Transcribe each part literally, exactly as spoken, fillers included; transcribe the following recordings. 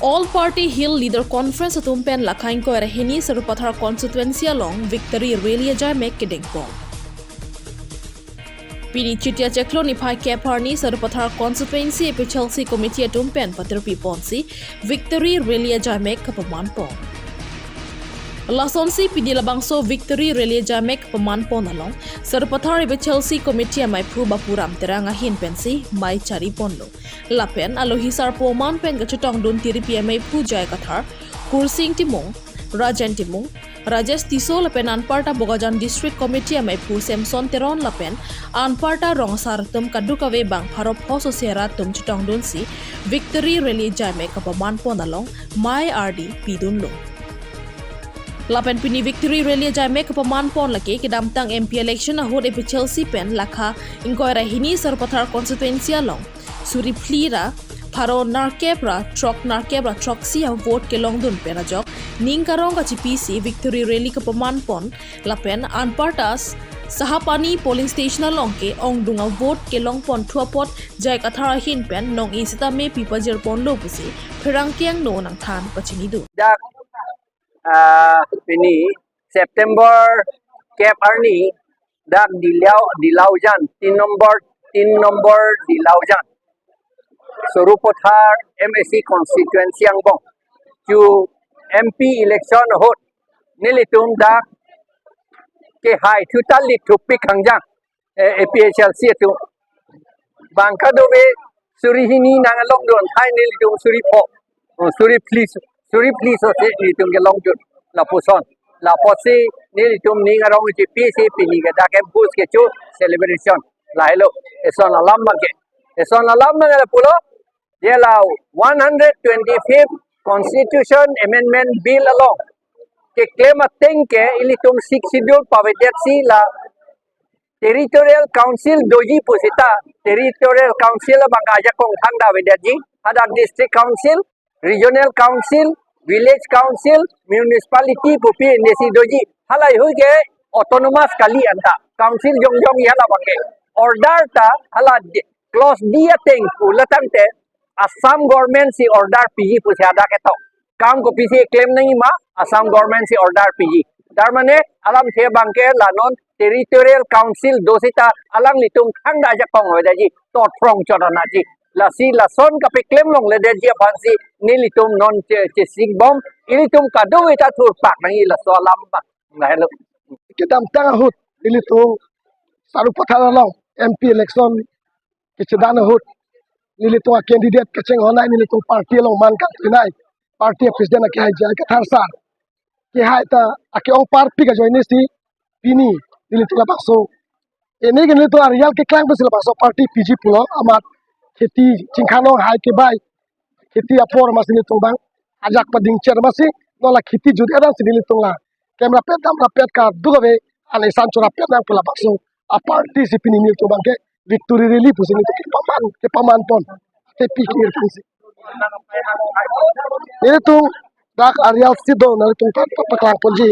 All Party Hill Leader Conference atum pen lakha ingkoi ra hini Sarupathar constituency along victory rally ajaimek kedengpon. Pini Chutia Chiklo niphai kep arni Sarupathar constituency A P H L C committee atum pen patirpi ponsi victory rally ajaimek kapamanpon. Lasonsi pini labangso victory rally ajaimek kapamanpon along Sarupathar A P H L C committee amaiphu Bapuram Terang ahin pensi mei chariponlo. Lapen alohi sarpo aman pen kachetongdun tiripi amaiphu Jai Kathar, Kursing Timung, Rajen Timung, Rajesh Tisso lapen anparta Bokajan District Committee amaiphu Samson Teron lapen anparta rong asar atum kadokave bang pharo pho sose ra atum chetongdunsi victory rally ajaimek kapamanpon along mei ardi pidunlo. Lapen pini victory rally ajaimek kapamanpon lake kedamtang M P election ahut A P H L C pen lakha ingkoi ra hini Sarupathar constituency along suri phli ra pharo nerkep ra throk nerkep ra throksi avote kelongdun pen ajok ning karong kachipisi victory rally kapamanpon lapen anparta Sahapani polling station along ke ongdung avote kelongpon thu apot Jai Kathar ahin pen nong-e sitame pipajirponlo pusi pherangke angno nangthan pachinidun. Dak, ah, pini September kep arni dak Dilau, Dilaujan, tin number, tin number Dilaujan, Sarupathar M A C constituency angbong chu M P election ahut nelitum dak kehai thu ta lithupik hangjang, eh, A P H L C atum. Bang kadokave suri hini nang alongdun, hai nelitum suri pho, oh, suri phli, suri phli sose nelitum kelongdun lapuson. Lapusi nelitum ning arong chipisi pini ke dak campus kecho celebration lahelo. Eson alam abangke, eson alam abangke lapulo. Jela one hundred twenty-fifth Constitution Amendment Bill along keklem ateng ke ilitum Sixth Schedule pavedetsi la Territorial Council doji pusita, Territorial Council abang ajakong thangta avedetji, hadak District Council, Regional Council, Village Council, Municipality pupi indesi doji. Halahei ke autonomous kali anta. Council jongjong ya la abangke. Order ta hala di-, clause D ateng pu la tangte Assam government si order piji pusi hadak ketok. Kam kopisi klem nangji ma, Assam government si order piji. Tar mane alamthe abangke la non Territorial Council do sita alanglitum thangta ajakong avedetji, totphrong chot anatji. Lasi lason kapeklem longledetji aphansi nelitum non che, chesik bom, ilitum kadokave ta thurpak nangji laso alam abang. Lahelo. Kedamtang ahut nelitum Sarupathar along M P election kechedan ahut nelitum a-candidate kechenghon ai, nelitum party along man kangtui ai, party president akehai Jai Kathar sir kehai ta ake-ong parpik ajoinesi pini nelitum labangso, ini ke nelitum a-result keklang pensi labangso party piji pulo, amat kheti chingkhan ong hai kebai, kheti apor masi nelitum abang ajak padingcher masi, non la kheti jut edan si nelitum la kemrapet damrapet kadokave anesan chorapet nang pu labangso a-party si pini nelitum abangke victory rally pusi nelitum kepaman, kepamanpon, kepi kir pusi. Nelitum dak a-result sheet do nelitum pa, pa, paklangponji.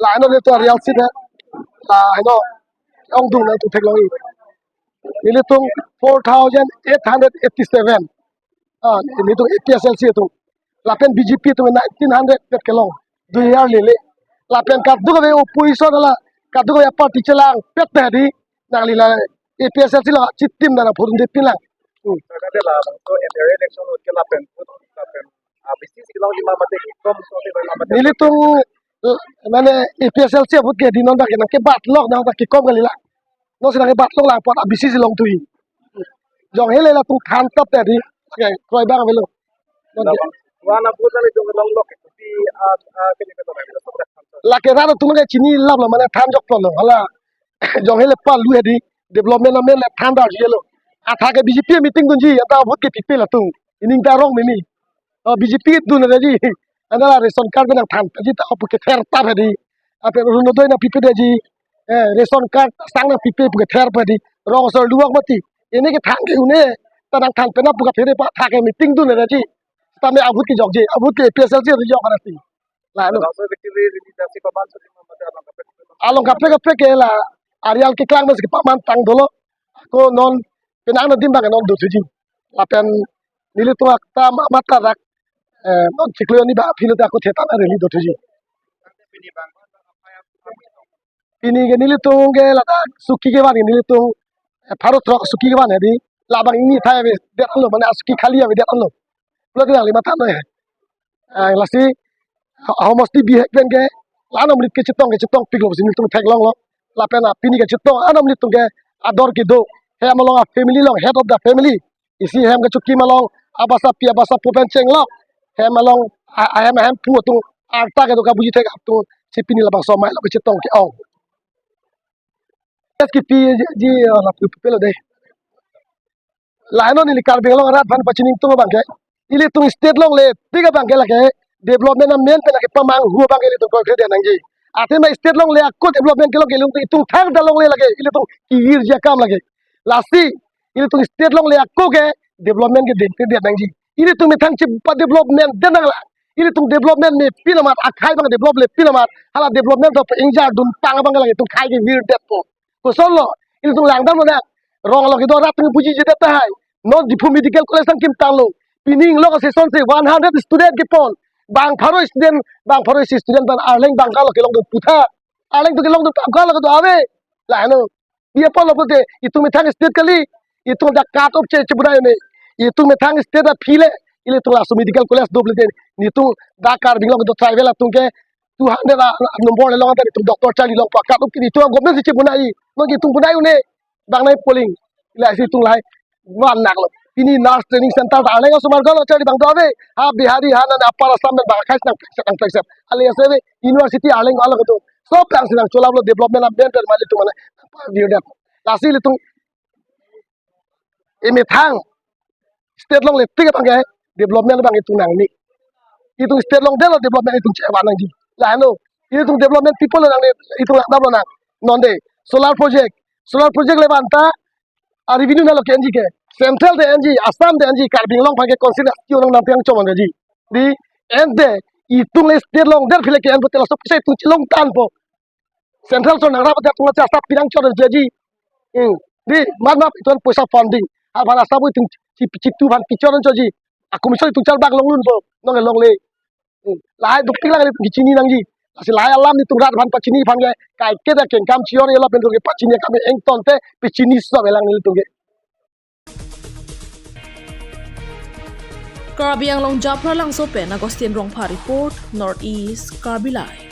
La ano nelitum a-result sheet ha, la ano ongdung nangtum theklongji. Nelitum four thousand eight hundred eighty-seven. Ah, nelitum A P H L C atum. Lapen B J P atum nineteen hundred pet kelong. Dui hajar lele. Lapen kadokave opposition hala, kadokave party chelangpet ta di, nangli la A P H L C la chitim nang phurun de pinlang. Hmm. Kade la, so M L A election ahut ke lapen, lapen, ah, B C C along lima mate, kom so lima mate. Nelitum, eh, mane A P H L C ahut ke di non dak nangkebatlok nang dak kekom kali la. Non si nangkebatlok lang apot a-B C C along tui. Jong hele latum thantap ta di. Oke, kroi abang avelo. Labang. Wana buta le jong longlok di, ah, ah, kini betul, betul, betul. Lake rado tum ke chini lap lo mane than jokponlo. Hala. Jong hele palu he di. Development amen le than darjilo. Athak ke B J P meeting dunji, anta vote ke pipe latum. Ining ta rong mimi. Oh, B J P dun he di. Anta la ration card nangthan ji ta pu kether ta he di. Ape Orunodoi nangpipe detji. Eh, ration card sang nangpipe pu kether pa di. Rong asar luwak mati. Ini kethan ke une ta nangthan pena pu kether pa athak ke meeting dun he di. Tame a-vote kejokji. A-vote ke A P H L C ri jok anati. Lalo. Laso victory rally dak si paman so lima mate along kaprek. Along kaprek kaprek ke la a-result keklang mas kepaman tang dolo. Ko non penang na dim bang non dothuji. Lapen Nelitum akta ma-, mata rak, eh, non chiklo ni ba philo ta aku theta na rally dothuji. Pini ke nelitum ke ladak suki kevan ke nelitum, eh, pharo throk suki kevan hedi. Labang ini thai avedet lo, mane asuki khali avedet lo. Pulo ke nangli mata noi. Eh, lasi, ha-, homosti bihek pen ke, la-an amonit kechetong, kechetongpiklo pusi nelitum theklonglo. Lapen a pini kechetong, an amonit atum ke ador kedo. Hem along a family along, head of the family. Isi hem kechokim along, abasa pi, abasa po pen chenglok. Hem along, a, ahem, ahem pu atum, arta kedo kabuji thek atum, si pini labangso amei along kechetong ke-ong. Yes, kipi ji, ji, oh, lapu pelo dei. Lahai non neli Karbi Anglong arat aphan pachini ingtung abang ke. Ilitum state longle tik abang ke lake development amen pen lake pamanghu abang ke ilitum koikre det nangji. Athema state longle ako development kelong ke ilitum itum thangta longle lake ilitum kivir ji akam lake. Lasi ilitum state longle ako ke development ke dengte det nangji. Ilitum methang chepa development det nanglang. Ilitum development mepin amat, akhei abang develop lepin amat. Hala development do ingjardun pang abang ke lake itum khei kevirdetpo. Kosonlo, ilitum langdamlo nang. Rong along kedo arat atum puji jedet tahai. Non Diphu Medical College nangkimtanglo. Pini inglok a-session si one hundred student kepon. Bang pharo student, bang pharo isi student ban Arleng Bangka lo kelongdun puthot. Arleng atum kelongdun Bangka lo kedo ave. Lahai non. Dia pon lo pute, itum methang state kali. Itum dak cut off che chebunai ne. Itum methang state aphi le. Ilitum laso medical college doble den. Itum dak Karbi Anglong kedo tribal atum ke two hundred a, a number le long anta itum doctor charli longpo, cut off ke itum government si chebunai, non itum bunai un-e, bang nai polling, lahai si itum lahai, van naklo. Pini nurse training center ta Arleng asomar galo charli bang do ave, ha Bihari ha non Upper Assam pen bang khais nang pekset nang pekset. Ale ase ave, university Arleng alo kedo. Sob bang si nang cholaplo development amen pen mali itum mane, pa virdetpo. Lasi ilitum emethang state longle tik abang ke development abang itum nangji. Itum state longdetlo development itum chevan nangji. Lahai non. Itum development people lo nangne, itum langdamlo nang. Non dei solar project. Solar project le banta a revenue nalo ke-enji ke. Central ta enji, Assam ta enji, Karbi Anglong aphan ke consider nang nang tiang chomang ji. Dei ente itum le state longdet phile ke-en pote laso poisa itum chelong tanpo. Central so nangrap atum asap pinang chor jaji. Hmm. Dei, mat mat itum poisa funding. Aphan asap itum chi, chi, chitu aphan pichor choji. A commission itum charbak longlunpo. Non longle. Hmm. Lahai dukpik lang itum kechini nangji. Lasi lahai alam itum rat aphan pachini aphan ke. Kaike ta kengkam chior elo pen ke pachini kami engtonte pachini sob elang nelitum ke. Karbi Anglong Japralangso pen Augustine Rongpha report, North East Karbi Live.